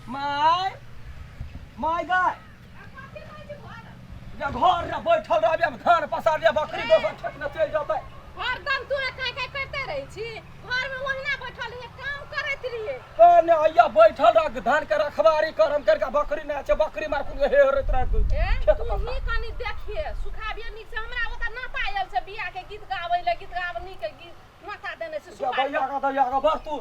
My my गाय जा घर रे बैठल रहबे हम धान पसार ले बकरी दोसर खेत में चलि जेतै। हरदम तू काई काई करते रहै छी, घर में ओहिना बैठल रहिए, काम करैत रहिए। ने अइया बैठल रह, धान के रखवारी करम करके बकरी नहि छै, बकरी मार कुन हे हेरैत रहै ए खेत तू पसार। ही कनी देखिए सुखाबिए नीक से। हमरा ओतऽ नाता आयल छै बियाह के गीत गाबै ले, गीत गाबनी के गीत नाता देने छै जा सुखा दैया गा दैया गा, बस तू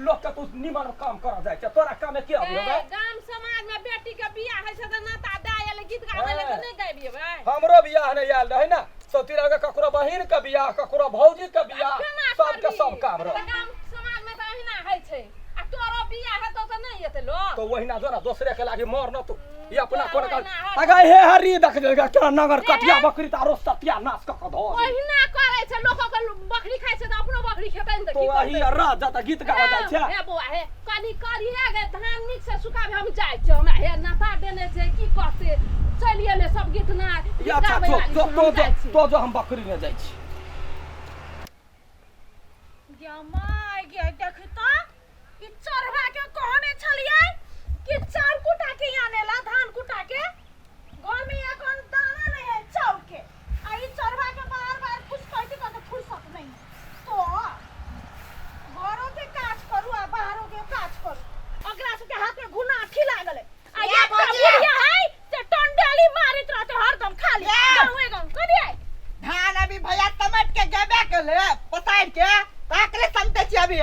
लोक के तू निमन काम कर जाइ छै, तोरा कामे के अबियो ए, गाम समाज में बेटी के बियाह होइ छै तऽ नाता दए आयल गीत गाबै ले, तऽ नहि गाबिएबै? हमरो बियाह नहि आयल रहै ने सौतीरा के, ककरो बहिन के बियाह, ककरो भौजी के बियाह, केना सबके करबी? सब काम रह। तऽ गाम समाज में तऽ अहिना होइ छै, आ तोरो बियाह हेतौ तऽ नहि एतै लोक? तो वहिना जो ना दोसरे के लागी मर न तू ई अपना तोरा कोन कर ओहिना हर- अगा हे हरी देख देगा केना नगर कटिया बकरी तारो सतिया नाश क क धो दे। ओहिना करै छै लोक के, बकरी खाइ छै तऽ अपनो बकरी खेतै ने, तऽ तो की वही करतै? रात जाता गीत गावा जाइ छै। हे बौआ, हे कनी करिहे गे, धान नीक से सुखाबे, हम जाइ छियै। हमरा हे नाता देने छै, की कहते, चलि एलै सब गीत ना गीत या अच्छा गाबै जो वाली जो छै, तो हम जो जाइ छी। तो जो हम बकरी ने जाइ छी। गे my गे, देखी तऽ ई चढ़वा के कहने छलियै कि चाउर कुटा के आने ला, धान कुटा के। घर में एखन दाना नहीं है चाउर के, आ ई चढ़वा के बार बार फुसकैते कहते फुर्सत नहीं है। तो घरो के काज करू आ बाहरो के काज करू, ओकरा सबके हाथ में घुनाठी लागल है। आ या एकटा भौजी। बुढ़िया है से टंडेली मारैत रहते हरदम खाली या। गाँवे गाँव कथी है। धान अभी भैया समेट के गेबे के ले पसार के ताकले समते छी अभी।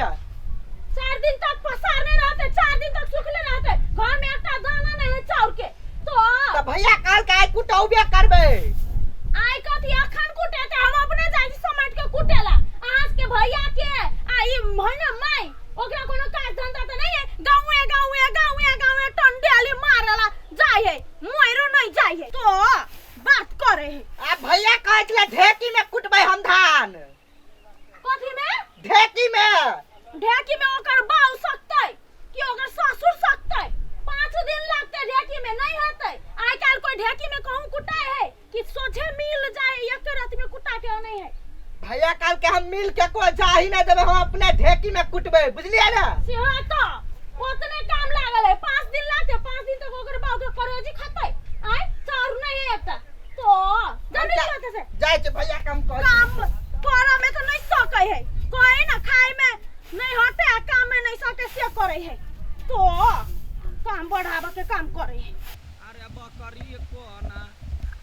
4 दिन तक पसारने रहते, 4 दिन तक सुखले रहते, घर में एकटा दाना नहीं है चाउर के। तो तऽ भैया कहल के आइ कुटौबे करबै। आइ कथी, अखन कुटेते, हम अपने जाइ छी समेट के कुटेला। अहाँ के भैया के आ ई महीना माई, ओकरा कोनो काज धंधा तऽ नहीं है, गाँवे गाँवे गाँवे गाँवे टंडेली मारेला जाइ है, मोरो नहीं जाइ है तो बात करे है। आ भैया कहै छलै ढेकी में कुटबै हम धान। कथी में? ढेकी में। ढेकी में ओकर बाऊ सकतै कि ओकर ससुर सकतै? 5 दिन लगतै ढेकी में, नहीं हेतै। आइ काल्हि कोई ढेकी में कहूँ कुटाइ है कि सोझे मिल जाए, एक रात में कुटा के नहीं है। भैया कहल के हम मिल के कोई जा ही नहीं देबै, हम अपने ढेकी में कुटबै, बुझलियै ने? से हाँ, तो ओतने काम लागल है, 5 दिन लगतै, 5 दिन तक ओकर बाऊ के करोजी खतै। आइ चाउर नहीं है एकटा तो जल्दी करते से। जाइ छै भैया के हम कहै छी। काम करे में तो नहीं सकै है, कहे ना खाए में नहीं हटे आ काम में नहीं सके से करे है, तो काम बढ़ावे के काम करे है। अरे बकरी कोना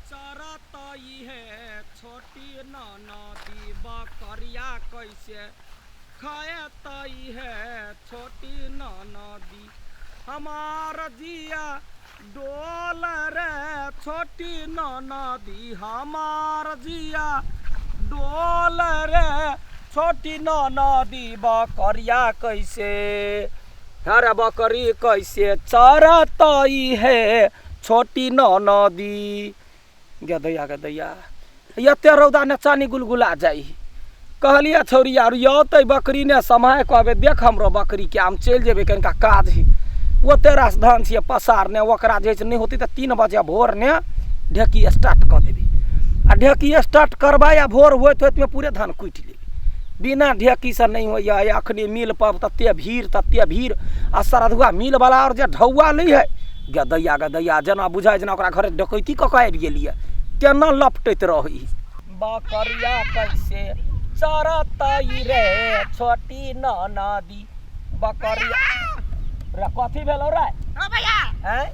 चरतई है छोटी ननदी, बकरिया कैसे खायतई है छोटी ननदी, हमार जिया डोल रे छोटी ननदी, हमार जिया डोल रे छोटी ननदी, बकरिया कैसे, अरे बकरी कैसे चरतई है छोटी ननदी। गदैया गदैया, एते रौदा ने चानी गुलगुला जाइ। कहलिए छौरी आर यौतै बकरी ने समय कहबै, देख हमरो बकरी के, हम चलि जेबै, कनिका काज है। ओते रास धान छियै पसारने, ओकरा जे छै नहि होतै तऽ 3 बजे भोर ने ढेकी स्टार्ट कऽ देबै, आ ढेकी स्टार्ट करबै आ भोर होइत होइतमे पूरे धान कुटि लेबै। बिना ढेकीसँ नहि होइए। अखनी मिल पर तते भीड़, तते भीड़, आ सरधुआ मिलवला आओर जे ढौआ लै है, गदैया गदैया, जेना बुझाइ जेना ओकरा घरे डकैती कऽ कऽ आबि गेलियै तेना लपटैत रहै। बकरिया कैसे चरतै रे छोटी ननदी, बकरिया रे कथी भेलौ रे? हाँ भैया। आँय?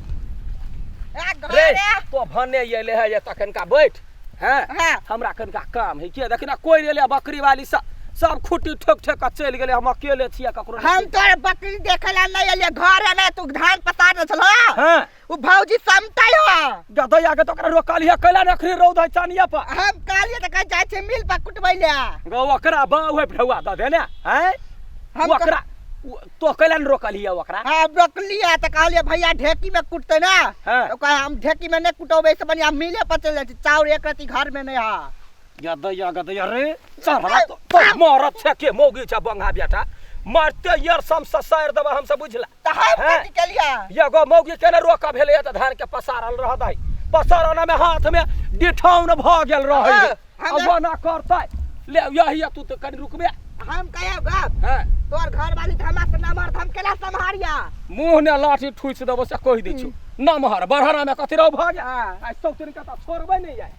ए रे घरे। तो भने अयले है ये, तखनका बैठ हैं। हाँ। हमरा कनिका काम है के, देखी ना कोई एलै, बकरी वाली सब सब खुट्टी ठोक ठोक कऽ चलि गेलै, हम अकेले छियै, ककरो नहि। हम तोरे बकरी देखे ला नहीं एलियै, घरे में तू धान पसार दे छलो। हाँ। उ भौजी समतै हो। गदैया के, तो ओकरा रोकलियै कैला ने अखनी रौद है चानिया पर? हम कहलियै तऽ कहै जाइ छै मिल पर कुटबै ले। गो ओकरा बाउ है ढौआ दऽ देने हैं। हम ओकरा तो कैला ने रोकलियै ओकरा? हम रोकलियै तऽ कहलियै भैया ढेकी में कुटतै ना। हाँ। तो कहे हम ढेकी में नहीं कुटौबै से बढ़िया मिले पर चलि जाइ छी, चाउर एक रत्ती घर में नहीं है। गदैया गदैया रे चढ़ा तो मरत छै के मौगी छै बंगा बेटा, मारते यार सम ससारि देबै हमसब, बुझला? तऽ हम हाँ। कथी केलियै? एगो मौगी के ने रोक भेलै तऽ धान के पसारल रहतै, पसारना में हाथ में डिठाउन भऽ गेल रहै। हाँ, हम अब ना करतै ले यही, तू तऽ कनि रुकबे। हम कहे गप हैं तोर घर वाली त हमरा से नमहर त हम केना सम्हारिया मुँह ने लाठी ठुसि देबो से कहि दै छौ नमहर बढ़हरा में कथी रहो भऽ गेल हाँ। आइ सौतिन के तऽ छोड़बै नहि आइ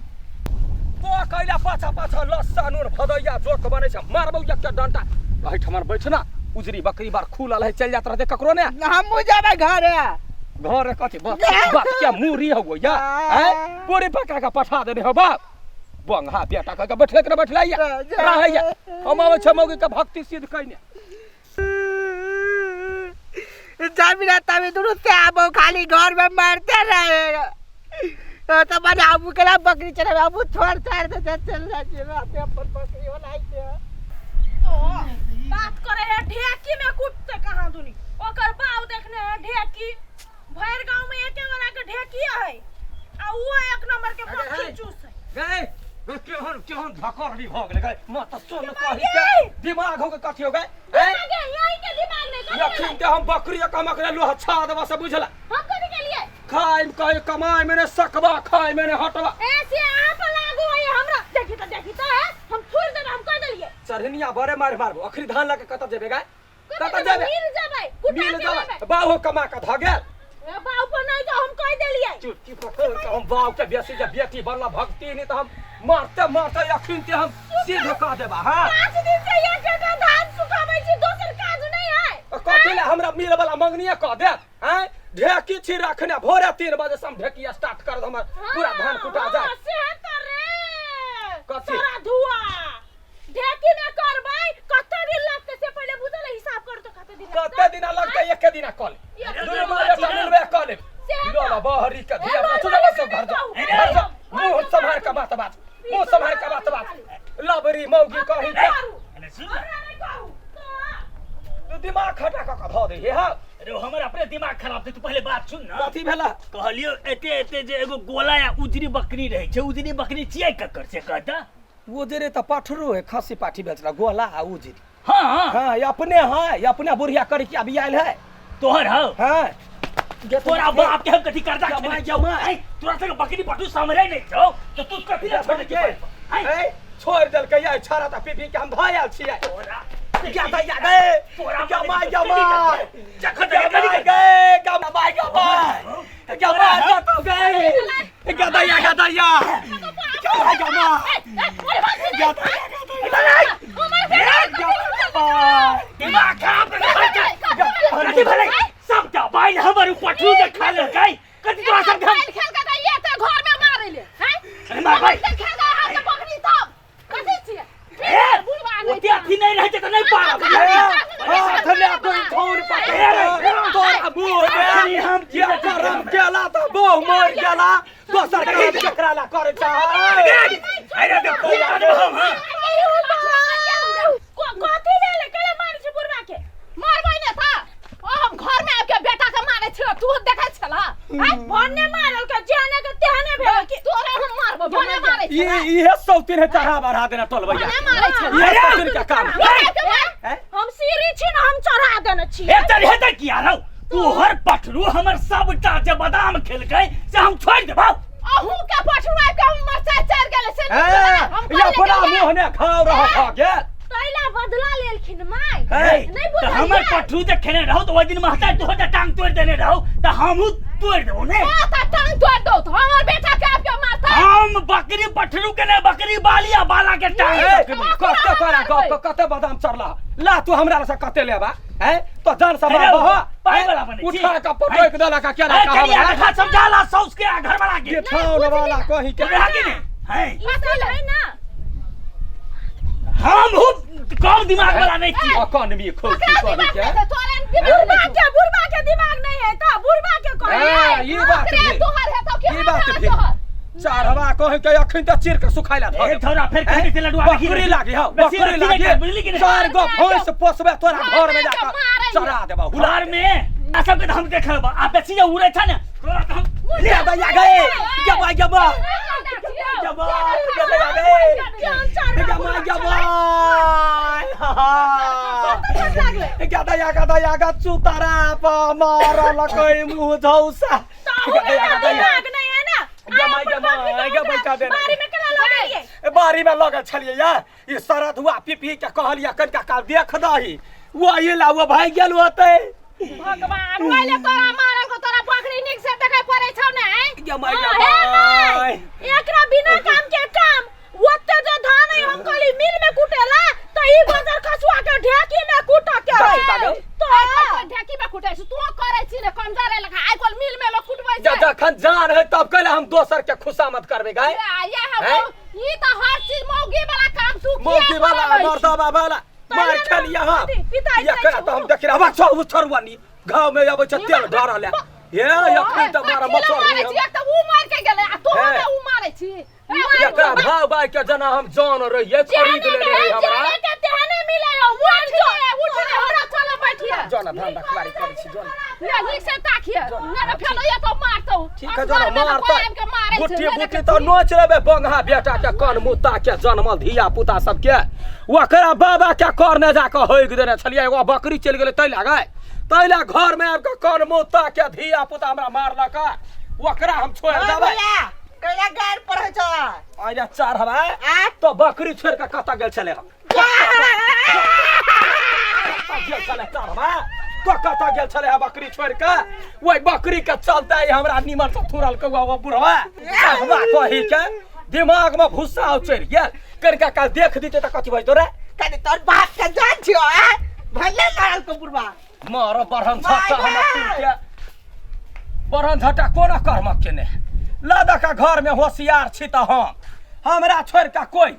तो कैला पाछा पाछा लस्सा नून भदैया जोक बनै छै मारबौ एकटा डंटा एहिठाम बैठ ना उजरी बकरी बार खुलल है चलि जात रहतै ककरो ने हमहूँ जेबै घरे घर कथी बाप बाप क्या मुरी हो या हैं पूरी पका के पठा देने हो बाप बंगा बेटा कह के बैठले के बैठले या रहैया हम आबै छै मौगी के भक्ति सिद्ध कइने जब ना तभी दुनू से आबो खाली घर में मारते रहे तो मैंने आबू के ना बकरी चढ़ावे आबू छोड़ छाड़ दे चल चल जाए अपने अपन बकरी वाला के तो बात करे है ढेकी में कुटते कहाँ दुनी ओकर बाप देखने है ढेकी भर गांव में एके गोरा के ढेकी है आ वो एक नंबर के अरे पक्षी है। चूस है गए गए केहन केहन धकर भी भऽ गेलै गए मत सुन कहि के गए। दिमाग हो के कथी हो गए हैं दिमाग है, यही के दिमाग नहीं कथी अखिन भेलै? ते हम बकरी के कमकरे लोहा छा देबा से बुझला हम कथी के लिए खाय में कहे कमाय में ने सकबा खाय में ने हटबा ऐसे अहाँ पर लागू है हमरा देखी तो देखी तो है हम छोड़ देब हम कह देलिए चढ़निया बड़े मार मारबो अखरी धान लके कत जेबे गाय कतऽ कत जेबै? जेबे मिल जेबै कुटा मिल के जेबै लेबै। बाहो कमा के ध गेल ए, बाप पर नहीं तो हम कह देलिए चुटकी पकड़ के हम बाप के बेसी जे बेटी बनला भक्ति नहीं तो हम मारते मारते अखिन ते हम सीध कह देबा हां 5 दिन से एक जगह धान सुखाबै छी दोसर काज नहीं है कथी ले हमरा मिल वाला मंगनिया कह दे हैं ढेकी छी रखने भोरे 3 बजे से हम ढेकी स्टार्ट कर हमर पूरा धान कुटा हाँ, जाए से तो रे कथी? सारा धुआ ढेकी में करबै कते दिन लगतै से पहिले बुझल है, हिसाब कर तो कते दिन कते दिन लगतै एके दिना कल एक दुनू माँ बेटा मिलबे कऽ लेब से लो लो बहरी के धिया ए, पुता बाबा, चुप सब घर जा अरे, घर जा मुंह सम्हार के बात बात मुंह सम्हार के बात बात लबरी मौगी कही के अरे सुन ना। हमरा नहीं कहू तो तू दिमाग खटा कऽ कऽ धऽ दे हे हाँ अरे हमर अपने दिमाग खराब छै तू पहले बात सुन ना कथी भेला कहलियो एते एते जे एगो गोला या उजरी बकरी रहै छै उजरी बकरी छियै ककर से कहता वो जे रे तऽ पठरो है खसी पाठी बेचला गोला आ उजरी हाँ हाँ हाँ ये अपने है ये अपने बुढ़िया करके अभी आयल है तोहर हौ हाँ तोरा बाप के हम कथी कर्जा जमा, खेने जमा। ऐ, तोरा संग बकरी पटू सामरे नहीं छौ तो तू कथी ला छोड़ के ऐ, ऐ, छोड़ देलकै ये छाड़ा तऽ पी पी के हम धऽ आयल छियै तोरा क्या दैया गए तोरा गमाय गमाय जखन गमाय गए गमाय गमाय गमाय जतो गए गदैया गदैया गमाय गमाय गदैया गदैया गमाय दिमाग खराब कर कथी भेलै सबटा बाइल हमर पटू के खा लेलकै कथी तोरा सब हम खेल के दैये ते घर में मारै ले हैं अरे मार भाई। खेल के हम के बकरी सब कथी छियै ए, बुढ़वा नहीं ओते अथी नहीं रहै छै तऽ नहि पारब हाथ में कोई धौर पकड़ तोरा मुंह में हम जे करम केला तऽ बहु मर गेला दोसर काम केकरा ला करै छै अरे देखो हम हाँ। कथी भेलै केले मारै छै बुढ़वा के मारबै ने था ओ हम घर में आबि के बेटा के मारै छियै तू देखै छला आइ भन्ने मारल के जेहने के तेहने भेल कि तोरे हम मारबो भने मारै ये छला इहे सौतीन है चढ़ा बढ़ा देना टोलबैया भने मारै छला इहे सौतीन के काम ए, हम सीढ़ी छी ने हम चढ़ा देने छी ए चल हेतै किया रौ तोहर पठरू हमर सबटा जे बादाम खेलकै से हम छोड़ि देबौ अहूँ के पठरू आबि के हम मरचाइ चढ़ि गेलै से ए, हम ये अपना मुंह ने खाओ रहा खा गेल तैला बदला लेलखिन माय हे, नहीं तऽ हमर बुझलियै पठरू जे खेने रहौ तऽ ओहि दिन महताइ तोहर जे टांग तोड़ि देने रहौ तऽ हमहूँ तोड़ि देबौ ने तऽ टांग तोड़ि दौ तऽ हमर बेटा के आबि के मारतै हम बकरी पठरू के ने बकरी बालिया बाला के टांग ए, तोड़बै। कते तोरा गप कते बादाम चढ़ला ला तू हमरा से कते लेबा हैं तो जान से अरे, मारबह पाइ वाला बनै छी। उठा के पटक देला का केना ए, कनिया कहा देखा समझाला साउस के आ घर वाला के गेठाउन वाला कहीं के बुझला कि ने हैं ई सब है ना हमहूँ कम दिमाग वाला नहीं छी अकन भी खोजी ओकरा कहीं दिमाग के नहि छै तोरे दिमाग बुढ़वा नहि के बुढ़वा के दिमाग नहीं है तो बुढ़वा के ए, कहलियै ई बात ओकरे भेल तोहर हेतौ कि ई बात हमरा भेल तोहर चढ़वा कहीं के अखन तऽ चीर के सुखाइला धऽ ए थोड़ा फिर कहीं से लडुआ बकरी लागी हौ बेसी बकरी रखी नहीं लागी कर, बुझली कि नहीं? चार गो भैंस पोसबे तोरा घर में जाकर चढ़ा देबा हुला घर में आ सबके तो हम देख लेब आ बेसी जे उड़ै छै ने तोरा तो हम ले दैया गए गमा गमा गमा गमा गए गमा गमा गदया गदया ग चुतरा प मारल कै मुँह झौसा गदया गदया दिमाग नहीं है ना गमाई गमाई गमाई का देना बारी में केना लगेलियै बाड़ी में लगल छलियै या ई सरधुआ पी पी के कहलियै कनिका काल देख दही वही ला वो भागि गेल होतै। भगवान पहिले तोरा मारल को तोरा बकरी नीक से देखै पड़ै छौ ने? गे माय गे हाँ, हे माय। माय, एकरा बिना काम के काम ओते जो धान है हम कहली मिल में कुटेला तो ई गोजर खसुआ के ढेकी में कुट के देखी ता गौ। तो आइ ढेकी में कुटै छी तू करै छी ने कमजोर लखा आइ काल्हि मिल में लोग कुटबै छै। जखन जान है तब कहले हम दोसर के खुशामद करबै गाय। या हम हैं? ई त हर चीज मौगी वाला काम तू किया मौकी वाला करबै छी? मर्दबा वाला मार खेलिया हम अथी, पिताइ एकरा जाइ तऽ हम देख रहा छौ उछरुआनी घाव में अबै छै तेल ढारल है हे एखन तऽ मारा कथी लए मच्छर मारै छी? एक तऽ ऊ मारि के गेलै आ तू हैं? हमरा ऊ मारै छी। एकरा भाव बाय के जना हम जान रहियै खरीद लेने रही हमरा। जेहने के तेहने मिले हो उठ ले, उठ ले, हमरा चलो बैठिए। जान धान रखवारी करै छी जान। ले नीक से ताकिए ना ना फेलो ये तो मारतौ। ठीक है जान मारतौ आबि के मारै छै। गुट्टी गुट्टी तऽ नोच लेबै बंगहा बेटा के कन मुत्ता के जनमल धिया पुता सबके। ओकरा बाबा के करने जाके होइक देने छलियै एगो बकरी चलि गेलै तै लए गए तै लए घर में आबि के कन मुत्ता के धिया पुता हमरा मारलक ओकरा हम छोड़ि देबै। भैया कैला गार पढ़ै छ? आइला चार हवा आ? तो बकरी छोड़ के कतऽ गेल छलै हम? कतऽ गेल छलै चार हवा तो कतऽ गेल छलै बकरी छोड़ के? ओहि बकरी के चलते हमरा निमन से थुरल के वो बुढ़वा कहवा कही के दिमाग में भूसा चढ़ि गेल। कनिका काल देख दिते तऽ कथी भऽ जेतौ रे? कनि तोर बाप के जान छियो आ भले लड़ल को बुढ़वा मार बरहन झट्टा हमरा के बरहन झट्टा कोना कर्मक के नहि लऽ दऽ घर में होशियार छी तऽ हम हमरा छोड़ के कोई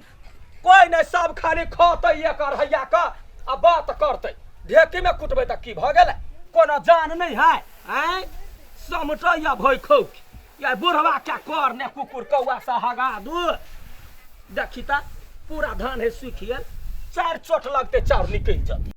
कोई नहि सब खाली खतै एकर हैया के आ बात करतै ढेकी में कुटबै तऽ की भऽ गेलै कोनो जान नहि है आँय समटैया भय खौक या बुढ़वा के कर ने कुकुर कौआ से हगा दू। देखी तऽ पूरा धान है सूखि गेल चारि चोट लगतै चाउर निकलि जेतै।